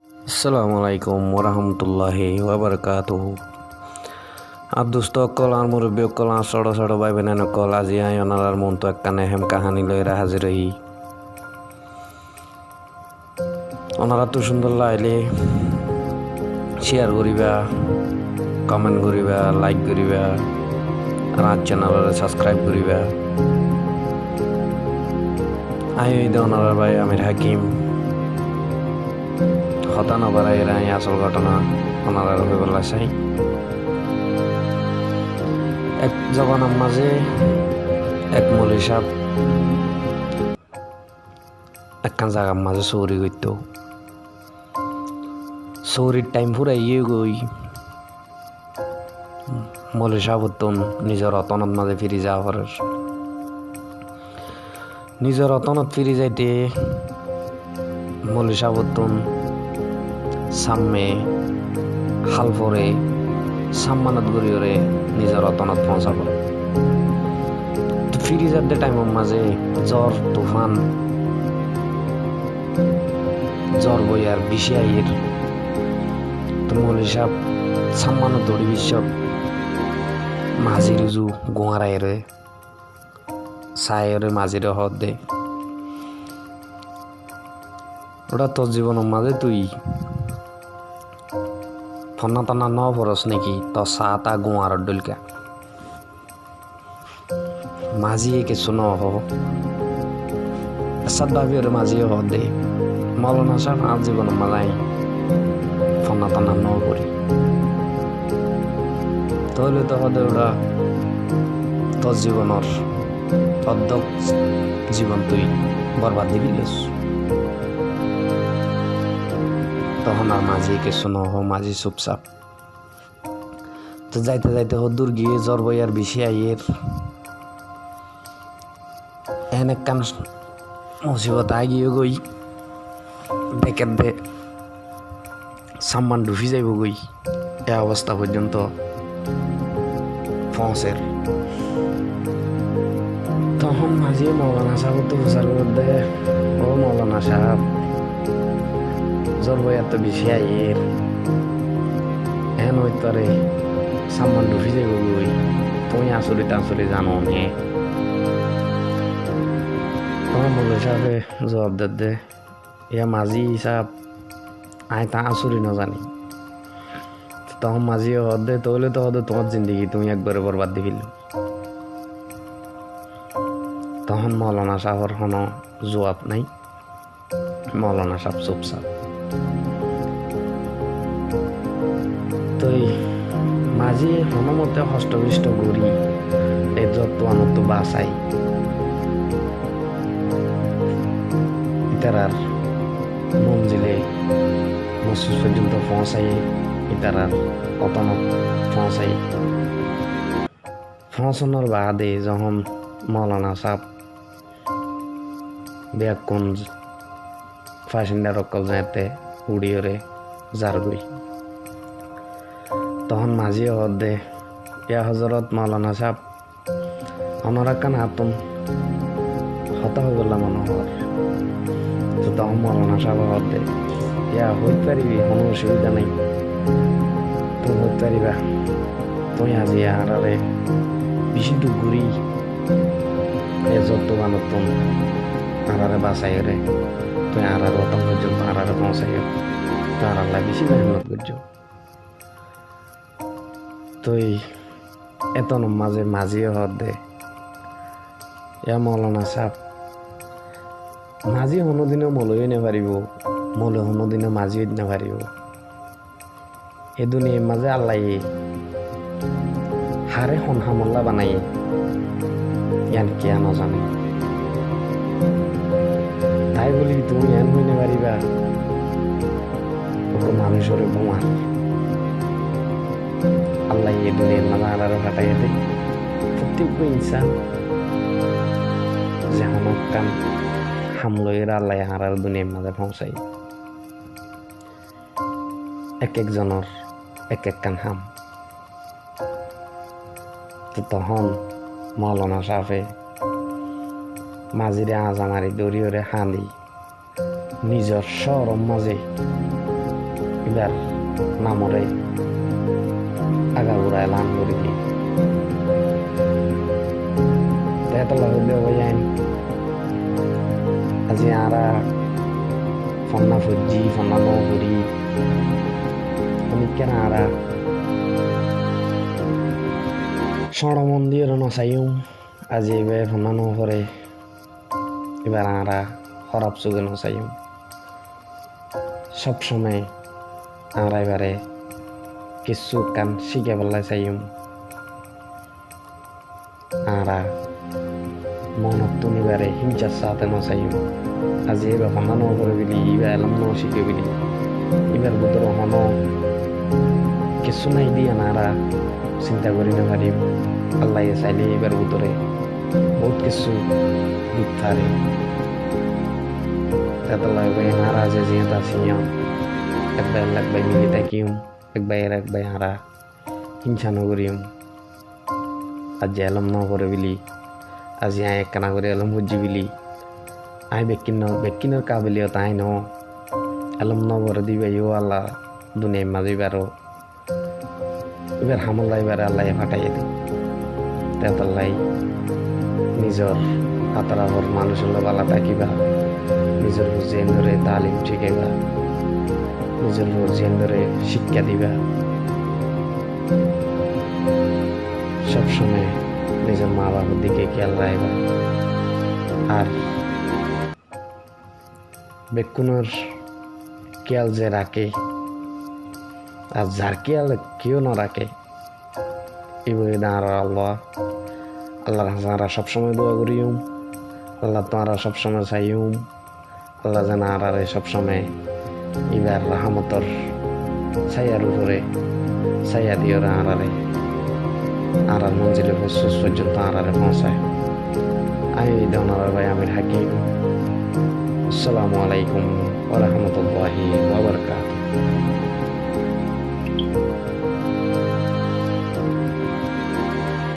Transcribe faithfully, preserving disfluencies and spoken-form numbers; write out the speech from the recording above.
Assalamu alaikum warahmatulláhi wabarakátuhu. Añár dustó ókkol, añár murubbi ókkol, añár sóço sóço bái boin ókkol, aijja añí onorár muúntu ekkán ehem kaháni loiyóre házir óiyi. Onoráttu cúndor laáile share goríba, comment goríba, like goríba, ar añár channel ore subscribe goríba. Añí óilde onorár bái Amir Hakim. Hotá no baráiyore añí asól góthona onoráre hoibólla sai. Ek zobanar mazé ek moulovi sáb ekkán zagar mazé sóori goittó. Sóorir thaim fúrai giyói goi. Moulovi sábottún nizor wotonot mazé firi zaa forer. Nizor wotonot firi zaite moulovi sábottún sámme hál fore, sámmanot goríyore nizor wotonot foóñsa forer. Tó firi zadde thaimor mazé zor, tufán, zor boiyar bicí aiyér. Tó moulovi sáb sámmanot dóri biccót mazír uzu guáñraiyóre, saiyóre mazíre hoódde, "Óra tor zibonor mazé tui fonná tonná nóforos néki, tor saáta guáñror dhóilka?" Mazíye kessú nohoó. Essát báfiyoré mazíye hoódde, "Moulana sáb, añár zibonor mazé añí fonná tonná nófori." Tóile tó hoódde, "Óra tor zibonor oddók zibon tui borbad di félos." Tohón ar mazíye kessú nohoó, mazí súp sáp. Tó zaite zaite hoddúr giyé, zor boiyar bicí aiyér. En ekkán musibot aái giyé goi, dekédde sámman dhufí zaibou goi, e obosta foijjonto foóñser. Tohón mazíye moulana sábottu fusár gorédde, "Ó moulana sáb, zor boiyar tó bicí aiyér, en óit fare, sámman dhufí zaibou goi, tuñí asuri tañsuri zano né?" Tohón moulovi sábe zuab dedde, "Yá mazí sáb, añí tó asuri nozani." Tohón mazíye hoódde, "Tóile tó hoódde tuáñr zindigi tuñí ekbare borbad di félo." Tohón moulana sábor honó zuab nái. Moulana sáb súp sáp. Toi mazíye honó mote hoctho bictho gorí e zottuanottú basái ítarar monzile mosús foijjonto foóñsaiye, ítarar wotonot foóñsaiye. Foóñsonor baade zohón moulana sáb beggún fasinjar ókkol zeéñtte uçíyore zargói, tohón mazíye hoódde, "Yá hozorot moulana sáb, onorár ekkán añáttun hotá hoibólla mone hoór." Tó tohón moulana sábe hoódde, "Yá hoóit faribi, honó ocubida nái, tuñí hoóit fariba. Tuñí aijja añáráre bicí duk gorí e zottuanottún añáráre basaiyóre, tuñí añárár woton foijjonto añáráre foóñsaiyó, tuñí añárálla bicí mehénnot goijjó." Toi étonor mazé mazíye hoódde, "Yá moulana sáb, mazí honódinó moulovi ói nofaribóu, moulovi honódinó mazí ói nofaribóu. E duniyair mazé Allaye haré hon hamolla banaiyé, yián kiyá nozane. Tái bóli tuñí yián hoói nofaribá, uggwá manúicoré gúar. Allaye e duniyair mazé añáráre fathaiyé dé, fottí uggwá insán ze honó ekkán ham loiyóre Allaye añáráre duniyair mazé foóñsaiye. Ek ek zonor ek ekkán ham." Tó tohón moulana sábe mazíre añza mari dóriyoré hañdi nizor cóoror mazé íbar namoré agagura elan gorí diyé. Te étolla hoilé báiyain, aijja añára fonná foijjí, fonná no forí, honikkáre añára cóñço mon diyóre no saiyúm, aijja íba fonná no foré, íbare añára hóraf suge no saiyúm. Sób somoi añára íbare kessú ekkán cíkaibolla saiyúm. Añára monottún íbare híngsar sáte no saiyúm. Aijja íba fonná no foré bili, íba elóm no cíke bili, íbar bútore honó kessú nái de yián añára sinta gorí no farim. Allaye sailé íbar bútore bout kessú di fare. Étolla báiyain, añára ze ziyót así yián ek bái ar ek bái mili tákiyum, ek bái ar ek bái añára híngsa no goríyum. Aijja elóm no foré bili, aijja añí ekkána gorí elóm foijjí bili, añí bekkín no, bekkínor kabiliyot añí no. Elóm no foré de íba yó Alla duniyair mazé íbaro, íbar hamolla íbare Allaye fathaiyé de. Te étolla nizor atarafor manúicolla bála tákiba, nizor fuaindóre talim cíkaiba, nizor fuaindóre cíkka diba. Sób somoi nizor maa bafor dike kéyal rakíba. Ar bekkúnor kéyal ze raké, ar zar kéyal kiyó no raké, íba óilde añárar Allah. Allar hañsé añára sób somoi dua goríyum, Allattú añára sób somoi saiyúm, Allah zen añárare sób somoi íbar rahámotor sáyar uore sáya diyóre añárare añárar monzile fosós foijjonto añárare foóñsai. Añí óilde onorar bái Amir Hakim. Assalamu alaikum wa rahmatullahi wa barakatuhu.